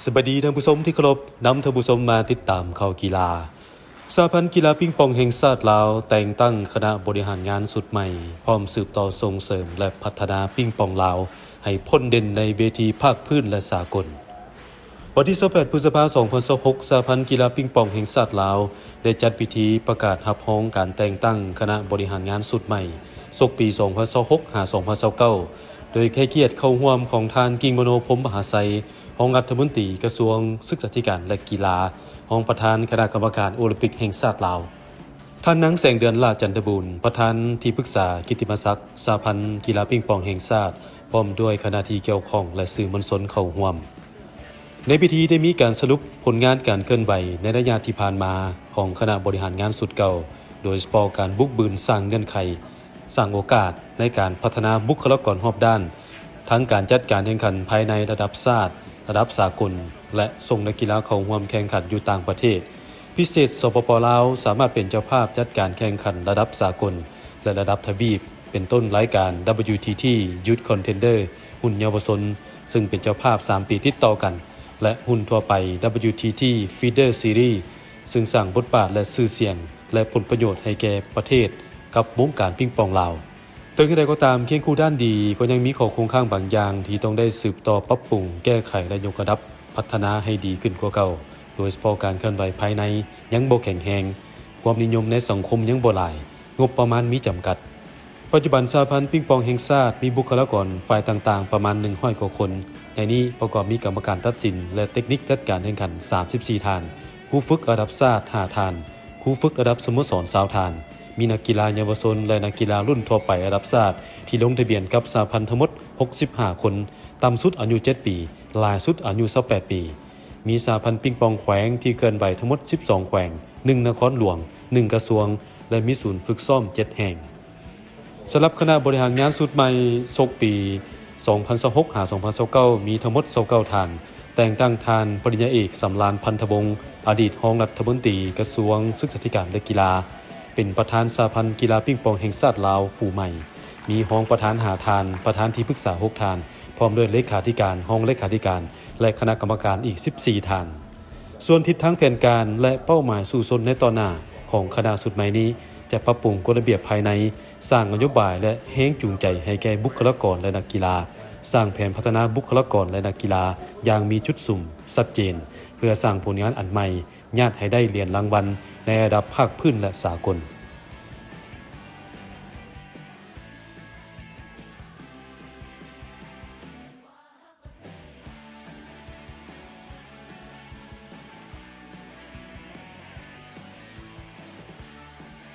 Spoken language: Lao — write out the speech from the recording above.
ສະບາຍດີທ່ານຜູ້ຊົມທີ່ເຄົາລົບ, ນຳທ່ານຜູ້ຊົມມາຕິດຕາມຂ່າວກິລາ. ສະຫະພັນກິລາປິງປອງແຫ່ງຊາດລາວ ແຕ່ງຕັ້ງຄະນະບໍລິຫານງານຊຸດໃໝ່ ພ້ອມສືບຕໍ່ສົ່ງເສີມ ແລະ ພັດທະນາປິງປອງລາວ ໃຫ້ພົ້ນເດັ່ນໃນເວທີພາກພື້ນ ແລະ ສາກົນ. ວັນທີຊາວແປດ ພຶດສະພາ ສອງພັນຊາວຫົກ ສະຫະພັນກິລາປິງປອງແຫ່ງຊາດລາວ ໄດ້ຈັດພິທີປະກາດຮັບຮອງການແຕ່ງຕັ້ງຄະນະບໍລິຫານງານຊຸດໃໝ່ ສົກປີ ສອງພັນຊາວຫົກ ຫາ ສອງພັນຊາວເກົ້າ ໂດຍໃຫ້ກຽດເຂົ້າຮ່ວມຂອງທ່ານ ກິງມະໂນ ພົມມະຫາໄຊ ຮອງລັດຖະມົນຕີກະຊວງສຶກສາທິການ ແລະ ກິລາ, ຮອງປະທານຄະນະກຳມະການໂອລິມປິກແຫ່ງຊາດລາວ, ທ່ານນາງ ແສງເດືອນ ຫຼ້າຈັນທະບູນ ປະທານທີ່ປຶກສາກິດຕິມະສັກສະຫະພັນກິລາປິງປອງແຫ່ງຊາດ ພ້ອມດ້ວຍຄະນະທີ່ກ່ຽວຂ້ອງ ແລະ ສື່ມວນຊົນເຂົ້າຮ່ວມ. ໃນພິທີໄດ້ມີການສະຫຼຸບຜົນງານການເຄື່ອນໄຫວໃນໄລຍະທີ່ຜ່ານມາຂອງຄະນະບໍລິຫານງານຊຸດເກົ່າ, ໂດຍສະເພາະການບຸກບືນສ້າງເງື່ອນໄຂ, ສ້າງໂອກາດໃນການພັດທະນາບຸກຄະລາກອນຮອບດ້ານ, ທັງການຈັດການແຂ່ງຂັນພາຍໃນລະດັບຊາດ, ລະດັບສາກົນ ແລະ ສົ່ງນັກກິລາເຂົ້າຮ່ວມແຂ່ງຂັນຢູ່ຕ່າງປະເທດ. ພິເສດ ສປປ ລາວ ສາມາດເປັນເຈົ້າພາບຈັດການແຂ່ງຂັນລະດັບສາກົນ ແລະ ລະດັບທະວີບ ເປັນຕົ້ນລາຍການ WTT Youth Contender ຮຸ່ນເຍົາວະຊົນ ເຊິ່ງເປັນເຈົ້າພາບສາມປີຕິດຕໍ່ກັນ ແລະ ຮຸ່ນທົ່ວໄປ WTT Feeder Series ເຊິ່ງສ້າງບົດບາດ ແລະ ຊື່ສຽງ ແລະ ຜົນປະໂຫຍດໃຫ້ແກ່ປະເທດກັບວົງການປິງປອງລາວ. ເຖິງຢ່າງໃດກໍຕາມ, ຄຽງຄູ່ດ້ານດີກໍຍັງມີຂໍ້ຄົງຄ້າງບາງຢ່າງທີ່ຕ້ອງໄດ້ສືບຕໍ່ປັບປຸງ, ແກ້ໄຂ ແລະ ຍົກລະດັບພັດທະນາໃຫ້ດີຂຶ້ນກວ່າເກົ່າ, ໂດຍສະເພາະການເຄື່ອນໄຫວພາຍໃນຍັງບໍ່ແຂງແຮງ, ຄວາມນິຍົມໃນສັງຄົມຍັງບໍ່ຫຼາຍ, ງົບປະມານມີຈຳກັດ. ປັດຈຸບັນສະຫະພັນປິງປອງແຫ່ງຊາດມີບຸກຄະລາກອນຝ່າຍຕ່າງໆປະມານໜຶ່ງຮ້ອຍກວ່າຄົນ, ໃນນີ້ປະກອບມີກຳມະການຕັດສິນ ແລະ ເຕັກນິກຈັດການແຂ່ງຂັນສາມສິບສີ່ທ່ານ, ຄູຝຶກລະດັບຊາດຫ້າທ່ານ, ຄູຝຶກລະດັບສະໂມສອນຊາວທ່ານ, ມີນັກກິລາເຍົາວະຊົນ ແລະ ນັກກິລາລຸ້ນທົ່ວໄປລະດັບຊາດທີ່ລົງທະບຽນກັບສະຫະພັນທັງໝົດຫົກສິບຫ້າຄົນ, ຕ່ຳສຸດອາຍຸເຈັດປີ, ຫຼາຍສຸດອາຍຸຊາວແປດປີ. ມີສະຫະພັນປິງປອງແຂວງທີ່ເຄື່ອນໄຫວທັງໝົດສິບສອງແຂວງ, ໜຶ່ງນະຄອນຫຼວງ, ໜຶ່ງກະຊວງ ແລະ ມີສູນຝຶກຊ້ອມເຈັດແຫ່ງ. ສຳລັບຄະນະບໍລິຫານງານຊຸດໃໝ່ ສົກປີສອງພັນຊາວຫົກ ຫາ ສອງພັນຊາວເກົ້າ ມີທັງໝົດຊາວເກົ້າທ່ານ, ແຕ່ງຕັ້ງທ່ານ ປະລິນຍາເອກ ສຳລານ ພັນທະວົງ ອະດີດຮອງລັດຖະມົນຕີກະຊວງສຶກສາທິການ ແລະ ກິລາ ເປັນປະທານສະຫະພັນກິລາປິງປອງແຫ່ງຊາດລາວຜູ້ໃໝ່, ມີຮອງປະທານຫ້າທ່ານ, ປະທານທີ່ປຶກສາຫົກທ່ານ, ພ້ອມດ້ວຍເລຂາທິການ, ຮອງເລຂາທິການ ແລະ ຄະນະກຳມະການອີກສິບສີ່ທ່ານ. ສ່ວນທິດທາງແຜນການ ແລະ ເປົ້າໝາຍສູ້ຊົນໃນຕໍ່ໜ້າຂອງຄະນະຊຸດໃໝ່ນີ້ ຈະປັບປຸງກົດລະບຽບພາຍໃນ, ສ້າງນະໂຍບາຍ ແລະ ແຮງຈູງໃຈໃຫ້ແກ່ບຸກຄະລາກອນ ແລະ ນັກກິລາ, ສ້າງແຜນພັດທະນາບຸກຄະລາກອນ ແລະ ນັກກິລາຢ່າງມີຈຸດສຸມ, ຊັດເຈນ, ເພື່ອສ້າງຜົນງານອັນໃໝ່, ຍາດໃຫ້ໄດ້ຫຼຽນລາງວັນໃນລະດັບພາກພື້ນ ແລະ ສາກົນ.